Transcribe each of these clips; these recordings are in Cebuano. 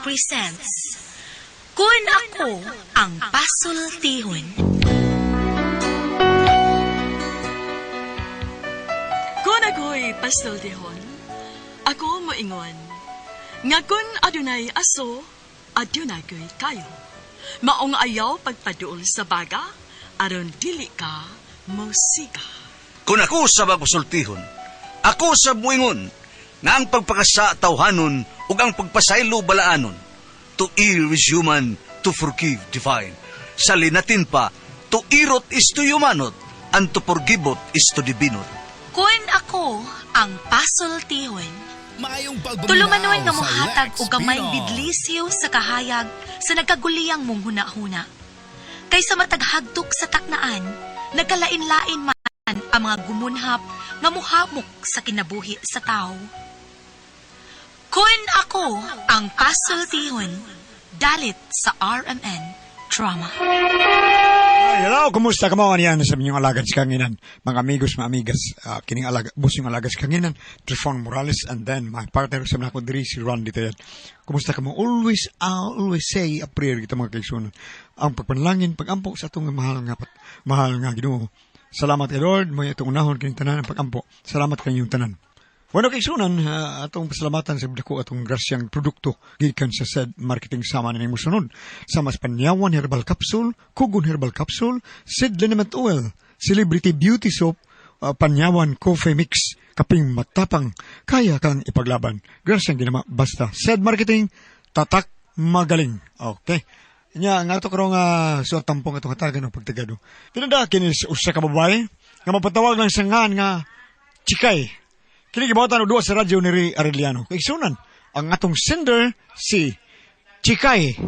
presents Kun Ako Ang Pasultihon. Kung ako'y pasultihon, ako moingon, nga kun adunay aso, adunay ko'y kayo. Maong ayaw pagpaduol sa baga, aron dili ka musika. Kung ako sa magpasultihon, ako sa muingon, nga ang pagpakasa tawhanon ug ang pagpasaylo balaanon. To err is human, to forgive divine. Sa linatin pa, to irot is to humanot, and to forgivot is to divinot. Kun ako ang pasultihon. Maayong pagpaminaw Tulumanon nga sa mohatag Lex og gamay Pinoy. bidlisiw sa kahayag sa nagkaguliyang mong huna-huna. Kaysa matag hagdok sa taknaan, nagkalain-lain man ang mga gumunhap nga muhamok sa kinabuhi sa tao. Kun ako ang pasultihon, dalit sa RMN Drama. Ay, hello, kumusta ka mo? Yan sa inyong alagad sa kanginan. Mga amigos, mga amigas, kining alaga, bus yung alagad sa kanginan, Trifon Morales, and then my partner sa mga diri, si Ron Ditayan. Kumusta ka mo? Always, always say a prayer kita mga kaigsuonan. Ang pagpanalangin, pagampo sa atong mahal nga, mahal nga Ginoo. Salamat kay Lord, mo itong unahon kining tanan ang pagampo. Salamat kanyong tanan. Bueno, kaigsuonan, atong pasalamatan sa dako atong grasyang produkto gikan sa said marketing sama ni musunod. Sama sa Panyawan Herbal Capsule, Kugon Herbal Capsule, Sid Liniment Oil, Celebrity Beauty Soap, Panyawan Coffee Mix, kaping matapang, kaya kang ipaglaban. Grasyang ginama, basta said marketing, tatak magaling. Okay. Nya, nga ato karong suot tampong atong hatagan o pagtagado. Tinanda kinis usa ka babae nga mapatawag lang sa ngan nga Chikay. Kini gibuhatan og duwa sa radyo ni Ray Arellano. Kaigsuonan, ang atong sender si Chikay.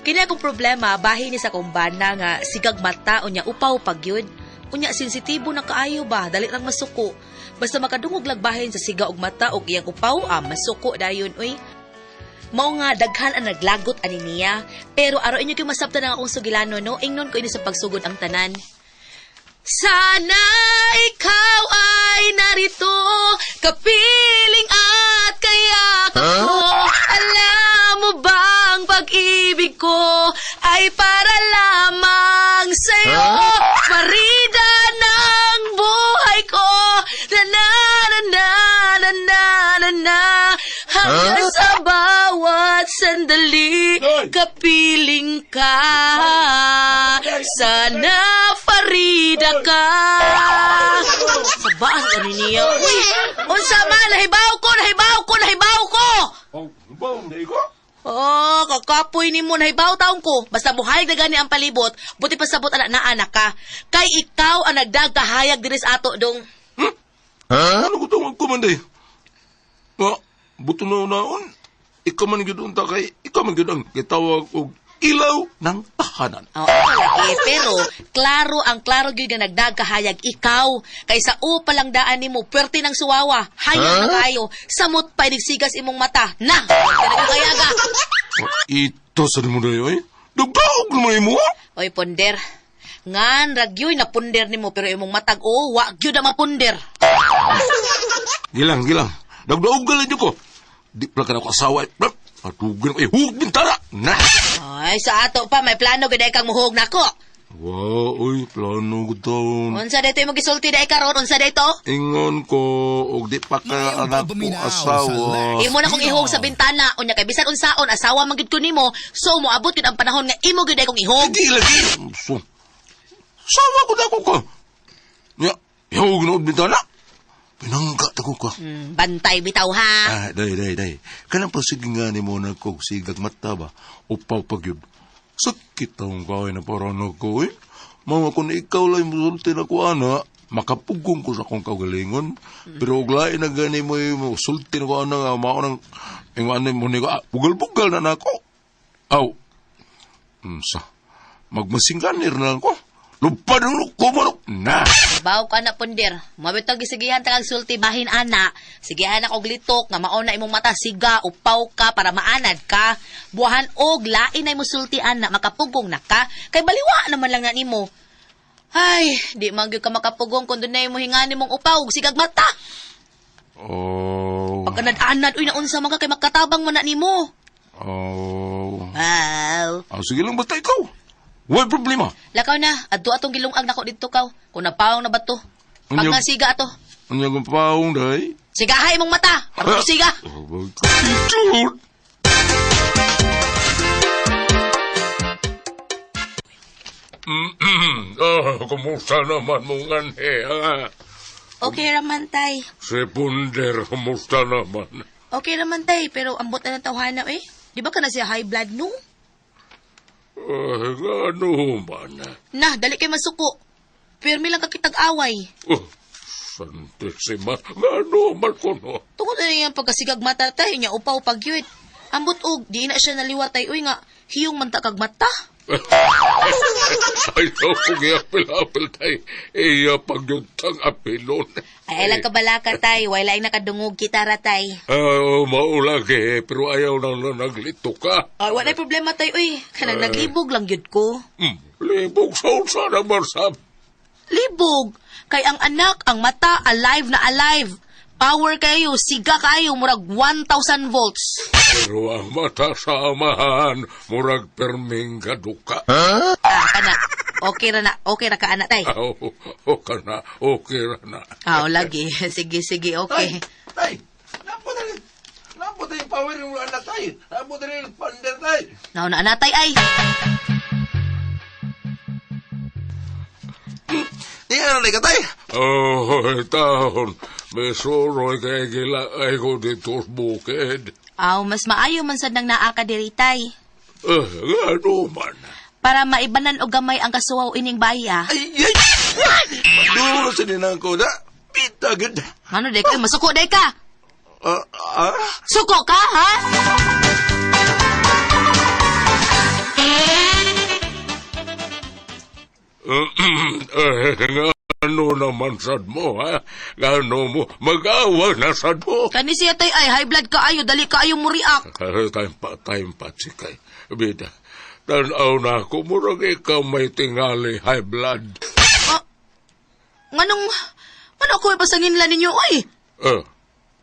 Kini akong problema bahin ni sa kumbana nga sigag mata unya upaw pagyud. Unya sensitibo na kaayo ba, dali lang masuko. Basta makadungog lag bahin sa siga og mata og iyang upaw, masuko dayon uy. Mao nga daghan ang naglagot ani niya, pero araw inyo gyud masabtan ang akong sugilano no, ingnon ko ini sa pagsugod ang tanan. Sana ikaw ay narito, kapiling at kayakap ko. Alam mo bang pag-ibig ko ay para lamang sa'yo? Farida ng buhay ko, na na na na na na na na. Hanggang sa bawat sandali, kapiling ka. Sana Farida ka. Sa baas ano niya? Uy, unsa man, nahibaw ko, nahibaw ko, nahibaw ko! Oh, kakapoy nimo nahibaw taong ko. Basta buhay na gani ang palibot, buti pa sabot anak na anak ka. Kay ikaw ang nagdagkahayag diri sa ato dong. Ano ko itong kumanday? Nga, buto na naon. Ikaw man gyud unta kay, ikaw man gyud ang gitawag og ilaw ng tahanan. Oo, lagi. Pero, klaro ang klaro gyud nga nagdagkahayag ikaw. Kay sa u palang daan nimo, puwerte ng suwawa. Hayag na kayo. Samot pa inigsigas imong mata. Na! Talagang kayaga. Ito sa mo na eh. Dugdaog naman imo. Oy, ponder. Ngan, ragyoy na punder nimo pero imong matag, oh, wa gyud ang mapunder. Gilang, gilang. Dugdaog ka lang ko. Di pala ka na ako asawa. Atugan ko. Eh, hug bintara. Na! Ay, sa ato pa, may plano gyud ay kang muhog nako. Wow, oy, plano ko taon. Unsa dito imong gisulti dai karon? Unsa dito? Ingon ko, og di pa ka Maayong anak ko pagpaminaw sa asawa. Lex Imo na kong Pinoy. ihog sa bintana, unya kay bisan unsaon asawa man gyud ko nimo, so moabot gyud ang panahon nga imo gyud ay kong ihog. Hindi lagi. So, sawa ko na ako ka. Ya, ihog na og bintana. Pinangga ta ko ka. Bantay bitaw ha. Ah, day, day, day. Kanang pasige nga ni mo na kog sigag mata ba? Upaw pag yun. Sakit akong kaya na para na ko eh. Mga kung ikaw lang musulti na ko, ana, makapugong ko sa akong kaugalingon. Pero og lain na gani mo yung musulti na ko, ana, nga mao nang, yung ano mo ni ko, bugal-bugal na nako. Aw, unsa, magmasingganir na lang ko. Lupad ang kumanok na. Baw ka na punder. Mabitag gisigihan ta kag sulti bahin ana. Sigihan ako glitok nga mao na imong mata siga upaw ka para maanad ka. Buwahan og lain na imong sulti ana makapugong na ka kay baliwa naman lang na nimo. Ay, di man gyud ka makapugong kung dunay mo hingani mong upaw ug sigag mata. Oh. Pag anad-anad uy naunsa man ka kay makatabang man na nimo. Oh. Wow. Ah, sige lang, basta ikaw. Wala problema. Lakaw na, adto atong gilungag nako didto kaw. Kung napawong na ba to? Pag Unya- nga siga ato. Ano yung paong, day? Sigahay imong mata. Para siga. Oh, Dude! Oh, kumusta naman mong anhe, ha? Okay raman tay. Si Punder, kumusta naman? Okay raman tay, pero ambot na ng tawhana eh. Di ba ka na siya high blood no? Ano man? Na, dali kay masuko. Pirmi lang ka kitag away. Oh, Santissima, ano man kuno? Tungod na niyang pagkasigag mata tay, nya upaw pag yun. Ambot og, di na siya naliwat tay, uy nga, hiyong man ta kag mata. Ay, kung apil-apil tay, iya pagyuntang apilon. Ay, alang kabalaka tay, wala ay nakadungog kita ra tay. Ah, maulagi, pero ayaw nang naglito ka. Ay, wala problema tay, uy. Kanang naglibog lang yun ko. Libog sa unsa naman sab. Libog! Kay ang anak, ang mata, alive na alive. Power kayo, siga kayo, murag 1,000 volts. Pero ang mata sa amahan, murag perming kaduka. Ah, kana. Okay ra na, okay ra ka anak tay. Aw, okay na, okay ra na. Ah, lagi. Sige, sige, okay. Tay, napo na rin. Napo na yung power yung anak tay. Napo na rin yung thunder tay. Nauna na tay ay. Di ano na ka tay? Oh, taon, may suroy kay gila ay ko dito sa bukid. Aw, mas maayo man sad nang naa ka diri tay. Ano man? Para maibanan og gamay ang kasuwaw ining baya. Ay, ay! Maduro sa ninang ko na. Pita gud. Ano day ka? Masuko day ka. Ah, ah? Suko ka, ha? Ano naman sad mo, ha? Ano mo? Mag-awa na sad mo. Kani siya tay ay high blood kaayo, dali kaayo mo react. Time pa, time pa, sikay. Bida, tanaw na ako, murag ikaw may tingali high blood. Ah, nganong ano ako ipasangin lang ninyo oy?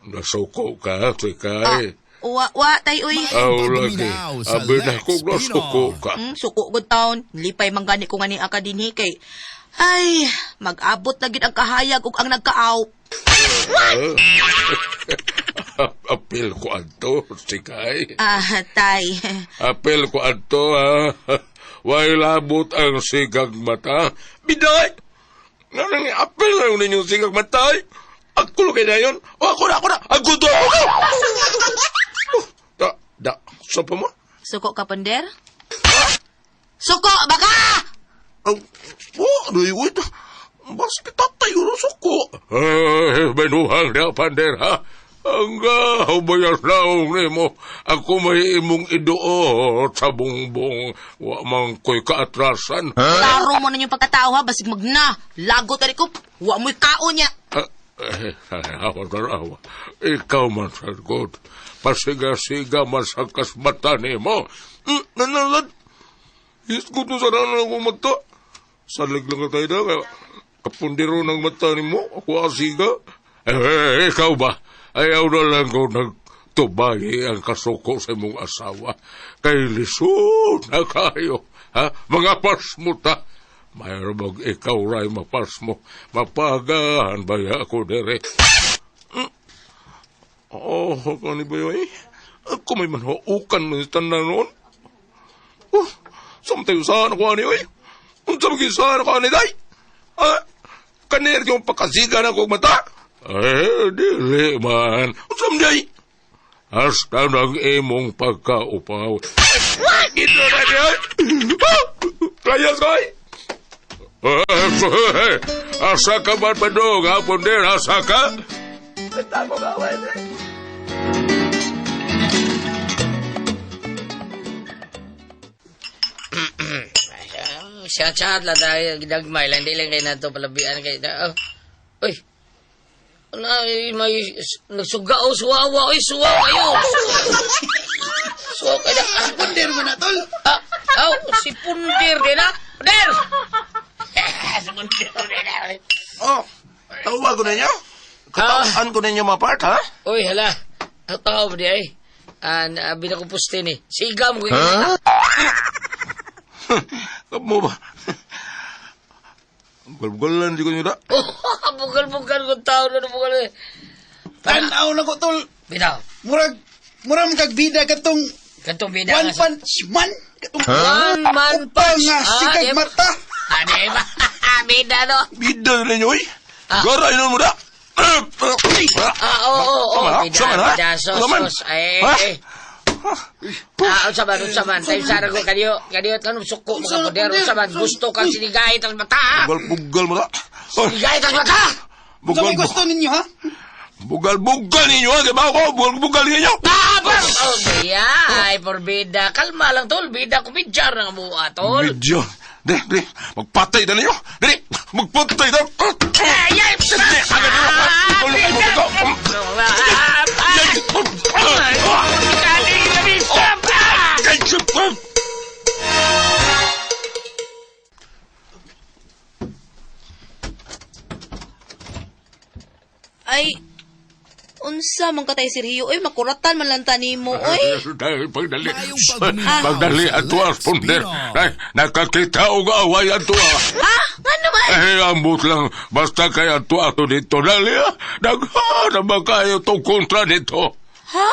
Nasuko ka, sikay. Wa wa tay oy. Aw, lagi. Abi na kung nasuko ka. Suko gud taon. Lipay man gani ko ngani aka dinhi kay ay, mag-abot na gid ang kahayag ug ang nagkaaw. Apil ko adto, sikay. Ah, tay. Apil ko adto, ha. Way labot ang sigag mata. Biday! Nga nang apel lang ninyong sigag matay. Ako kay dayon. O ako na, ako na. Ako to, ako to. Oh, da, da. Sa pa mo? Suko ka, Punder? Suko, baka! Ang, oh, ano yun? Basta tatay yun suko. Ay, menuhang na, Pander, ha? Ang gahubayas laong nimo. Ako may imong iduot sa bungbong. Wa man ko'y kaatrasan. Klaro mo na yung pagkatao ha, basig magna. Lagot na ko, wa mo'y kaon niya. Awa, awa. Ikaw man, sagot. Pasiga-siga man sa kasmata nimo. Nanalad. Isgot mo sa ranan akong mata. Salig lang ka tayo na. Kapundiro ng mata nimo. Ako asiga. Eh, ikaw ba? Ayaw na lang ko nagtubayi ang kasuko sa imong asawa. Kay lisod na kayo. Ha? Mga pasmo ta. Mayroon bang ikaw ray mapasmo. Mapagahan ba ya ako dere? Oh, kani ba yun eh? Ako may manhuukan mo sa tanan noon. Oh, samtay usahan ako ani oy. Unsa man gisahan ako ani day? Ah, kanir yung pagkasiga na akong mata. Eh, dili man. Unsa man day? Hasta ng imong pagkaupaw. Ito na niya. Ah, Layas koy. Asa ka man padong, ha, Punder? Asa ka? Basta mo gawin eh. Chat-chat lang tayo, gidagmay lang, di lang kayo nato palabian kay oh. Uy. Ano, ay, may nagsuga o suwawa, oy, suwa kayo. Suwa kayo na. Ah, Punder mo na, tol. Ah, aw, si Punder din na. Punder! Oh, tawag ko ninyo. Katawaan ko ninyo mga part, ha? Uy, hala. Tao ba di ay? Ah, abi na ko poste ni. Siga mo ko. Kamo ba? Bugal-bugalan di ko nyo da. Oh, bugal-bugal ko tao na bugal. Tanaw na ko, tol. Bitaw. Murag, murag kag bida katong Katong bida One nga sa- Punch Man. Katong One man Upaw punch. nga, sigag di ba? mata. Ah, di ba? Bida no. Bida na ninyo, oy. Garay na mo da. Ah, oo, oo, oo. Sama na, Bida, sama na. bida, sos, Sama na. sos. Ay, Ha? ay. Ah, unsa man, unsa man. Tayo sana ko kaniyo, kaniyo tanong suko mga poder, unsa man gusto kang sinigay tas mata. Bugal-bugal mo da. Oy, Sinigay tas mata. Sa Bugal, may gusto ninyo, ha? bugal-bugal ninyo, ha? Diba ako? Bugal-bugal ninyo. Ah, oh, biya, ay porbida. Kalma lang tol, bida ko bidyar ng mua tol. Medyo. Dre, dre. Magpatay na ninyo. Dre, magpatay na. Ay, ay, Dre, agad na. ah, bida. Ah, ah. Ay, unsa man katay Sergio oy, makuratan man lang ta nimo oy. Dahil pagdali. Ah. Pagdali ato Ponder. Ay, nakakita og away ato. Ha? Ngano man? Eh, ambot lang. Basta kay ato ato dito. Dali ah. Daghan ba kayo tong kontra dito? Ha?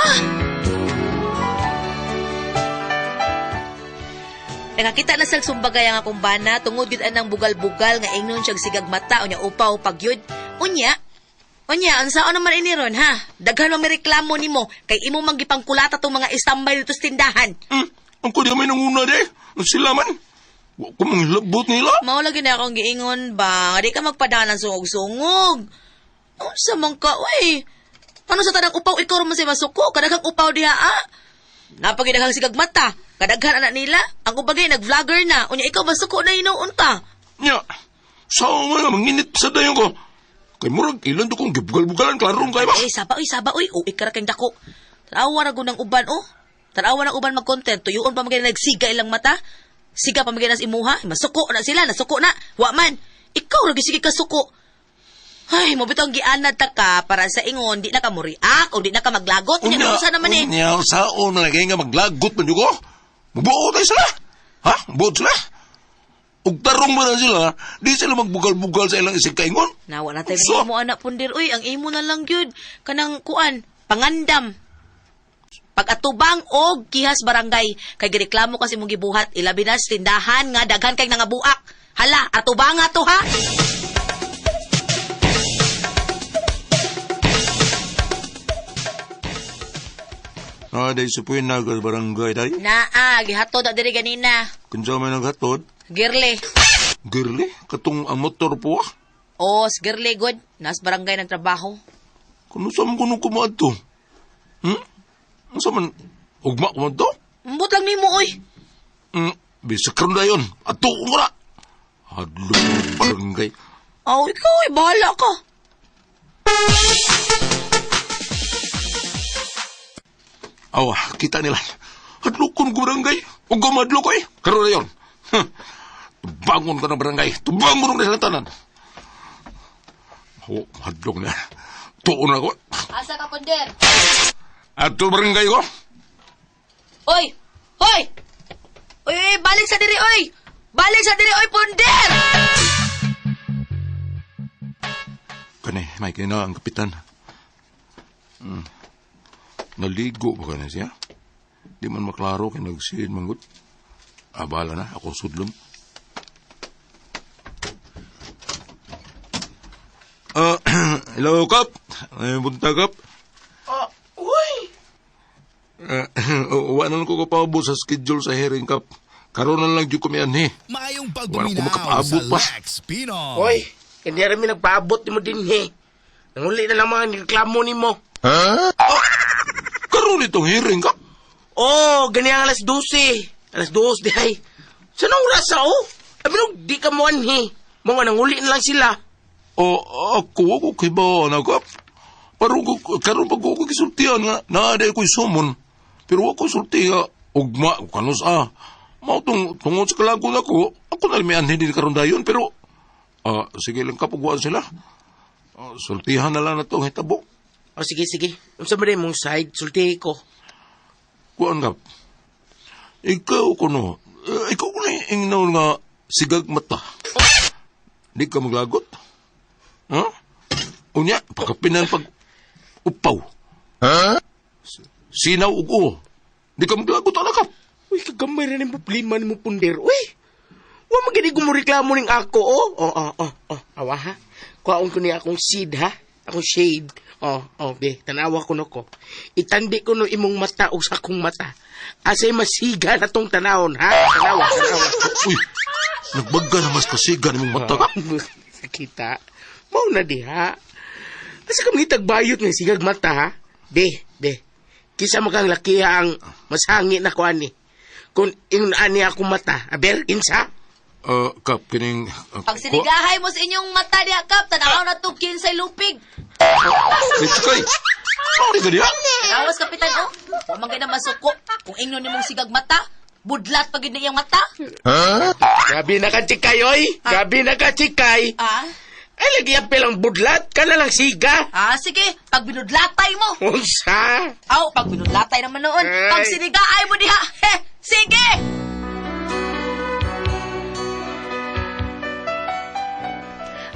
Nakakita na sa sumbagay ang akong bana tungod gyud anang bugal-bugal nga ingnon siyang sigag mata unya upaw pagyud. Unya, unya unsaon naman ini ron ha? Daghan man may reklamo nimo kay imo man gipangkulata tong mga istambay dito sa tindahan. Ang kanya may nanguna de. Sila man. Wa ko manghilabot nila. Mao lagi na akong giingon ba, nga di ka magpadalan sungog-sungog. Unsa man ka, uy? Ano sa tanang upaw ikaw ra man say masuko? Kadaghang upaw diha ah. Napagidaghang sigag mata. Kadaghan anak nila. Ang ubagay nag-vlogger na. Unya ikaw masuko na hinuon ka. Nya, sao man nga manginit sa dayon ko. Kay murag ilan to kong gibugal-bugalan klarong kay ba? Eh, saba oy, saba oy. Uy, kara kang dako. Tanawa ra gunang uban oh. Tanawa ng uban mag-content. Tuyuon pa magay nagsiga ilang mata. Siga pa magay nas imuha. Masuko na sila, nasuko na. Wa man. Ikaw ra gyud sige ka suko. Ay, mo bitong gianad ta ka para sa ingon di na ka mo-react o di na ka maglagot. Unya, usa naman eh. Unya, saon na lagi nga maglagot man ko. Mubuo tayo sila. Ha? Mubuo sila. Ug tarong man na sila, di sila magbugal-bugal sa ilang isig kaingon. Nawa na tayo So- mo anak pundir. Uy, ang imo na lang gyud kanang kuan, pangandam. Pag-atubang og kihas barangay kay gireklamo kasi mong gibuhat ilabi na sa tindahan nga daghan kay nangabuak. Hala, atubang nga to ha. Ah, dahil sa puwin na barangay day. Naa, gihatod na diri ganina. Kinsa may naghatod? Girly. Girly, katong ang motor po ah. Oh, girly good. Nas barangay nagtrabaho. Kuno sa man kuno kumaadto? Unsa man ugma kumadto? Mbot lang nimo oy. Bisag karon dayon. Ato ko na. Hadlok ng barangay. Oh, ikaw ay bahala ka. Awa, kita nila. Hadlokon ko barangay. Ug madlok ay. Karon dayon. Huh. Tubangon ka ng barangay. Tubangon ka ng tanan. Oh, hadlok na. Tuon ako. Asa ka punder? Ato barangay ko. Oy! Hoy! Oy, oy, balik sa diri oy! Balik sa diri oy punder! Kani, may kina ang kapitan. Naligo ba ka na siya? Di man maklaro kay nagsid manggut. Ah, bahala na, ako sudlom. Hello, Kap. Ay, bunta, Kap. Ah, uy! Wa na lang ko kapaabot sa schedule sa hearing, Kap. Karon na lang dyan ko may anhi. Maayong Wala ko pagduminaw makapaabot sa pa. Lex Pinoy. Hoy, hindi rin mi nagpaabot nimo dinhi. Nanguli na lang mga reklamo nimo. Karon itong hearing, Kap. Oh, ganyan alas 12. Alas 2 di ay. Sa nang oras sa oh? Abi nung di ka mo anhi. Mga nanguli na lang sila. O, ako kay ba na, Kap? Parang karon pag ko gisultihan nga, naa ko'y sumon. Pero ako sulti nga, ugma, kanus ah. Mao tong tungod sa kalagon ako, ako na may anhi din karon dayon, pero Sige lang kapugwaan sila. Sultihan na lang na itong hitabo. O sige, sige. Unsa man mong side, sultihi ko. Kuan ka. Ikaw kuno. Ikaw kuno ingnaw nga sigag mata. Di ka maglagot. Ha? Unya, pagkapinan pag upaw. Ha? Sinaw ug uo. Di ka maglagot anak ka. Uy, kagamay na ning problema nimo punder. Uy. Wa man gani gumureklamo ning ako, oh. Oh. Awa ha. Kuhaon ko niya akong seed ha. Akong shade. Oh, be, tanawa ko no ko. Itandi ko no imong mata o sa akong mata. Asay masiga na tong tanawon ha. Tanawa, tanawa. Uy, nagbaga na mas kasiga nimong mata ka. Kita. Mao na diha. Asa ka mangitag bayot nga sigag mata ha? Be, be. Kisa makang lakiha ang masangit na ko ani. Kung ingon ani akong mata, aber, kinsa? Kap, kining... Pag sinigahay mo sa inyong mata diha, Kap, tanaw na to kinsay lupig. Ay, tsikay! Sorry ka diha! Tanawas, Kapitan, oh. Wa man gay na masuko. Kung ingnon nimong sigag mata, budlat pag yun na iyang mata. Huh? Gabi na ka, tsikay, oy! Gabi na ka, tsikay! Ah? Ay, lagi ang pilang budlat, ka na lang siga. Ah, sige. Pag binudlatay mo. Unsa? Aw, pag binudlatay naman noon. Ay. Pag sinigaay mo diha. Heh, sige!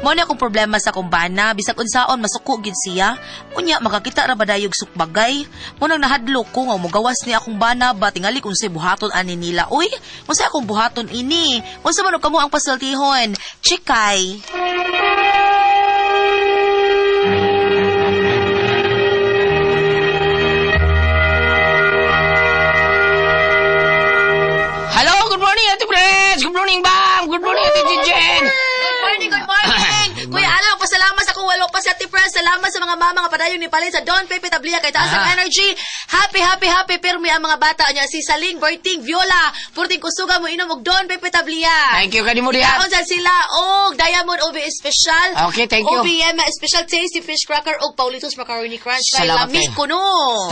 Mao na akong problema sa kumbana, bisag unsaon masuko gid siya. Unya makakita ra ba dayog sukbagay. Mo nang nahadlok ko nga mogawas ni akong bana ba tingali kung unsay buhaton ani nila. Uy, unsa akong buhaton ini? Unsa man og kamo ang pasultihon? Chikay. Hello, good morning, Ate Pres! Good morning, Bam! Good morning, Ate Jen! Good morning, good morning! Kuya Alan, pasalamat sa kung walo pa si Ate Pres. Salamat sa mga mama nga padayon ni Palin sa Don Pepe Tablia kay taas ang energy. Happy, happy, happy pirmi ang mga bata niya. Si Saling, Berting, Viola, Purting Kusuga mo inom og Don Pepe Tablia. Thank you, kanimo diha. Kaon sa sila og Diamond OB Special. Okay, thank you. OBM Special Tasty Fish Cracker og Paulitos Macaroni Crunch. Kay Salamat Lami kayo. kuno.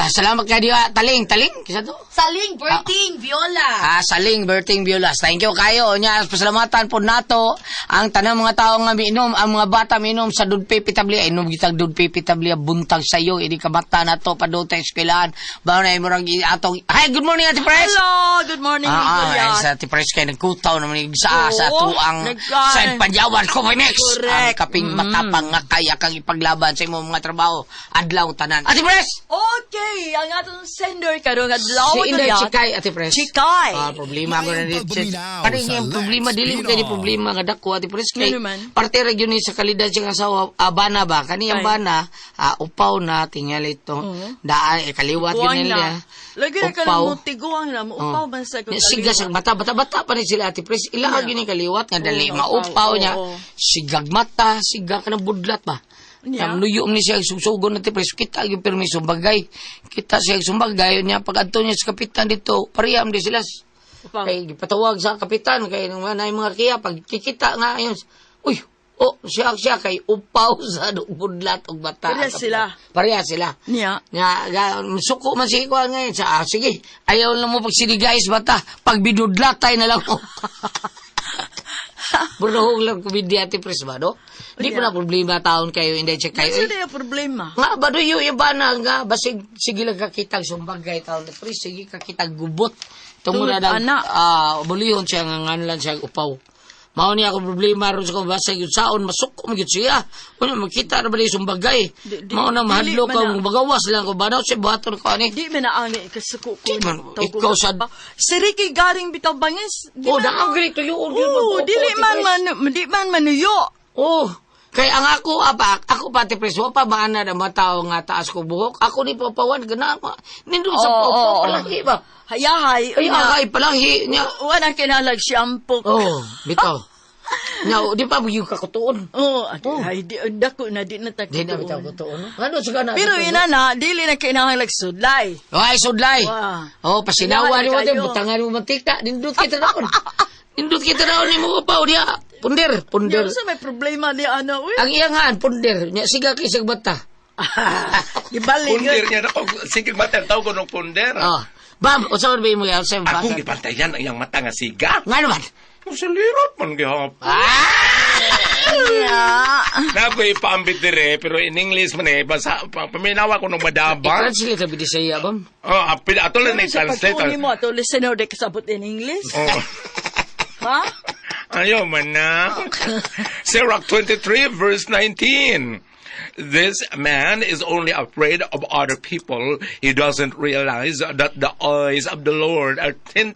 Salamat ka diha. Taling, taling. Kisa to? Saling, Berting, Viola. Saling, Berting, Violas. Thank you kayo. Nya, pasalamatan po nato ang tanang mga tao nga miinom, ang mga bata miinom sa Don Pepe Tablia. Inom gitag Don Pepe Tablia, buntag sayo. Ini kabata na to, padutay eskwelahan. Baon na imurang atong... Hi, good morning, Ate Pres! Hello, good morning, Kuya. Sa Ate Pres kay nagkutaw naman sa tuang sa Panyawan Coffee Mix. Correct. Ang kaping matapang nga kaya kang ipaglaban sa imong mga trabaho. Adlaw tanan. Ate Pres! Okay, ang atong sender karong adlaw Si Inday Kuya. Chikay, Ate Pres. Chikay. Problema ko na dito. Parang yung problema, dili mo kayo problema nga dako, Ate Pres. Kay, Ano man? parte ra gyud ni sa kalidad siyang asawa, bana ba? Kaniyang Ay. bana, upaw na, tingali ito. Daan, kaliwat yun Uwang nila. na. Lagi na ka Upaw. mo tiguang na mo upaw man sa Nya, Siga sa mata, bata-bata pa rin sila, Ate Pres. Ila yeah. yun yung kaliwat nga dali Oo, maupaw oo, niya. oo. Sigag mata, siga ka ng budlat ba. Nya. Nuyo ni siya sugsugon na Ate Pres. Kita yung permiso bagay. Kita siya sumbagay niya. Pag adto niya sa kapitan dito, pariyam di sila. Upaw. Kay gipatawag sa kapitan kay nang mga mga kiya pag kikita nga ayun. Uy, oh, siya kay upaw sa budlat og bata. Pareha sila. Pareha sila. Niya. Nga, suko man sige ko ngayon. Sa, sige, ayaw lang mo pagsinigay sa bata. Pag binudlatay na lang mo. Burnohong lang kumindi Ate Pres ba, no? Di ko na problema taon kayo, hindi check kayo. Ano yung problema? Nga, ba do yung iba na nga, basig, sige lang kakitag sumbagay taon. Pre, sige kakitag gubot. Tungod Tungod na ana. Bulihon siya, nga nga lang siya upaw. Mao niya akong problema ron sa kong basig yung saon, masuko mo gyud siya. Una, makita na ba niya sumbagay? Mao na, mahadlok dili ka, man na. bagawas lang ko, banaw siya, buhaton ko, ani. Di man na ang ikasuko ko. Di man, ikaw sad- Si Ricky Garing bitaw bangis. Di Oh, man- daang ganito yun. Oo, dili man man, di man manuyo. Oh, kay ang ako, apa, ako pati pres, wa pa maana na mga tao nga taas ko buhok. Ako ni papawan, gana, nindun sa Oo, papaw, oo. palagi ba? Hayahay. Ay, akay, palagi niya. Wala kinalag shampoo. Oh, bitaw. Nya, di pa yung kakutuon. Oo, ay, di, dako na, di na Di na bitaw takutuon. kutuon. no? Ano sa kana? Pero ina na, dili na kinahanglag sudlay. Ay, sudlay. Wow. Oh, pasinawa ni mo Kayo. butangan mo mantika, nindot kita naon. Nindot kita naon ni mo upaw diha. Punder, punder. Di sa may problema ni ano, uy. Ang iyangan, punder. Nya siga kay sig bata. Ibalik. Punder niya na. Sige, mata, tawag ko ng punder. Oh. Bam, unsa man ba imo ya? Unsa ba? Akong gipantayan ang iyang mata nga siga. Nga naman. Sa lirap man gihapon. Ah! Yeah. Na ako ipaambit dire, pero in English man eh, basta paminawa ko ng madaba. I-translate sabi di siya, bam. Oh, apil, ato lang na Sa i-translate. pagtuon mo ato listener di kasabot in English. Oh. Ha? Ayaw man na. Sirach 23 verse 19. This man is only afraid of other people. He doesn't realize that the eyes of the Lord are 10,000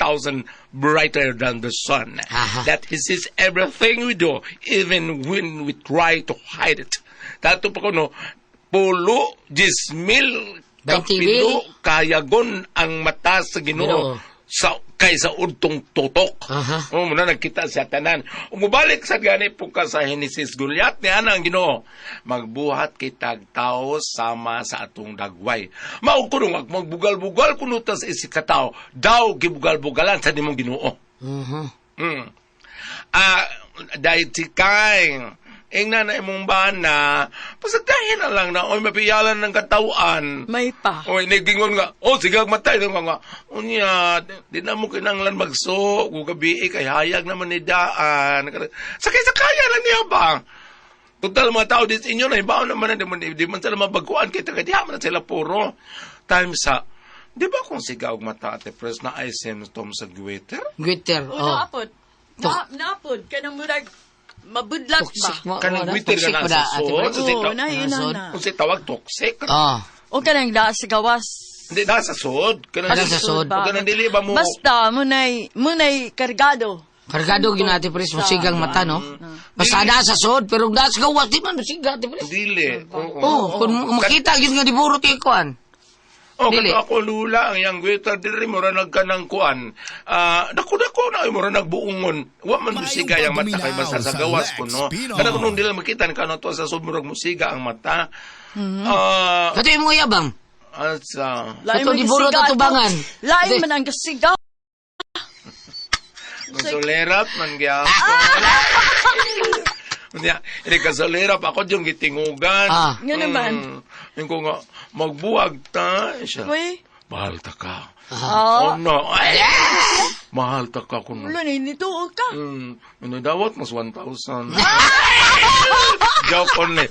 brighter than the sun. Aha. That he sees everything we do, even when we try to hide it. Tato pa ko no, pulo, 10,000, 20 mil. kapilo, kayagon ang mata sa Ginoo Ginoo. sa kaysa udtong tutok. Aha. Oh, muna nagkita siya tanan. Umubalik sa gani po ka sa Genesis Goliath ni ana ang Ginoo. Magbuhat kitag tao sama sa atong dagway. Mao kuno nga magbugal-bugal kuno ta sa isip ka tao, daw gibugal-bugalan sa nimong Ginoo. Ah, dahil tikay, ingna na imong bana, pasagdahin na lang na, oy, mapiyalan ng katawan. May pa. Oy, naggingon nga, oh, sige, matay. Nga, nga, unya, di na mo kinanglan magso, kung gabi, eh, kay hayag naman ni daan. Sakay-sakaya lang niya ba? Total, mga tao din sa inyo, na ibaon naman na, di man sila mabaguan, kaya taga, di man na sila puro. Time sa, di ba kung sigaw mata ate press na ay symptom sa goiter? Gwitter, O oh. naapod. Na, naapod. Kanang murag mabudlat ba? Toxic mo. Kanang wala. gwitter Toxic ka na ba sa na, Ate sod? Pres? Kasi Oo, nahiina Sod. na. Kung si tawag toxic. Oh. O kanang daa sa gawas. Hindi, nasa sod. Kanang Nasa sod. O kanang dili ba mo? Basta, munay kargado. Kargado gyud na, Ate Pres, musigang mata, no? Basta na sa sod, pero na sa gawas, di man musiga, Ate Pres. Dili. Oo. Oh, kung makita gyud nga diburot yung kuan. Oh, Dili. kato ako lula ang iyang gwita diri mura nagkanang kuan. Ah, dako-dako na ay mura nagbuungon. Wa man musiga yang mata kay basta sa gawas ko no. Kana kuno dili makita ni kano to sa sumurag musiga ang mata. Ah, Kato yung mga yabang. asa. Lain Kato man diburot kasiga at tubangan. ato. Lain Di- man ang kasiga. Masolerap man gyapon. Unya, ini kasolerap ako yung gitingugan. Ah. Nga naman. Yung ko nga, magbuwag ta siya. Uy. Mahal ta ka. Ah. Oh no. Ay, mahal ta ka kuno. Ulo, nituo ka. Ano dawat mas 1,000. Joke only.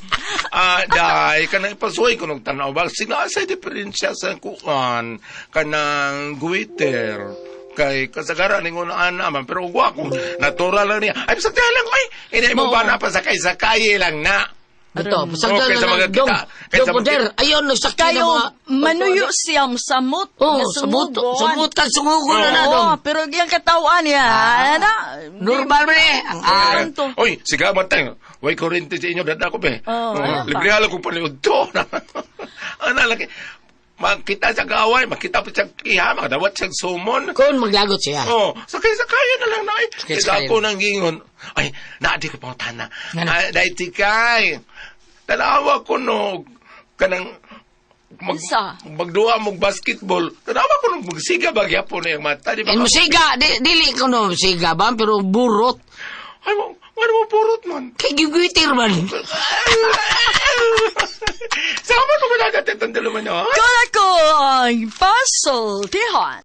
Ah, dai kanang ipasuway ko nung tanaw ba sila sa diferensya sa kuan kanang guiter kay kasagaran ningon ana man pero wa ko natural lang niya ay sa lang ay ini mo ba na pa sakay sakay lang na. Ito, pasagdan Oh, kaysa na lang. magkita. Dong, Kaysa dong, poder. Ayun, nagsakit na Kayo, mga... manuyo siya samot. Oh, nga samot. sumugon. Samot kang sungugon na na, Oo, dong. pero yung katawan niya, na, Normal man eh. Ang Ah. to. Oy, sige man tayo. Way kurente sa inyo dada ko be. Oh, ano pa? Libre ko paniud to. Ana lagi. Makita sa gaway, makita pa sa kiha, makadawat sa sumon. Kung maglagot siya. Oh, sakay sakaya na lang na ay. Sakay Kaya sakaya ako nang gingon. Ay, naadi ko pangutana. Ngano? Ay, dahil tikay. Tanawa ko no, kanang mag, Unsa? magduha mong basketball. Tanawa ko nung magsiga ba gyapon na yung mata. Di ba? And musiga, di, dili ko no musiga ba, pero burot. Ay, mo, ano mo purot man? Kay gigwitir man. Sama ko ba natin ang dalawa niyo? Kala ko ang puzzle, Tihon.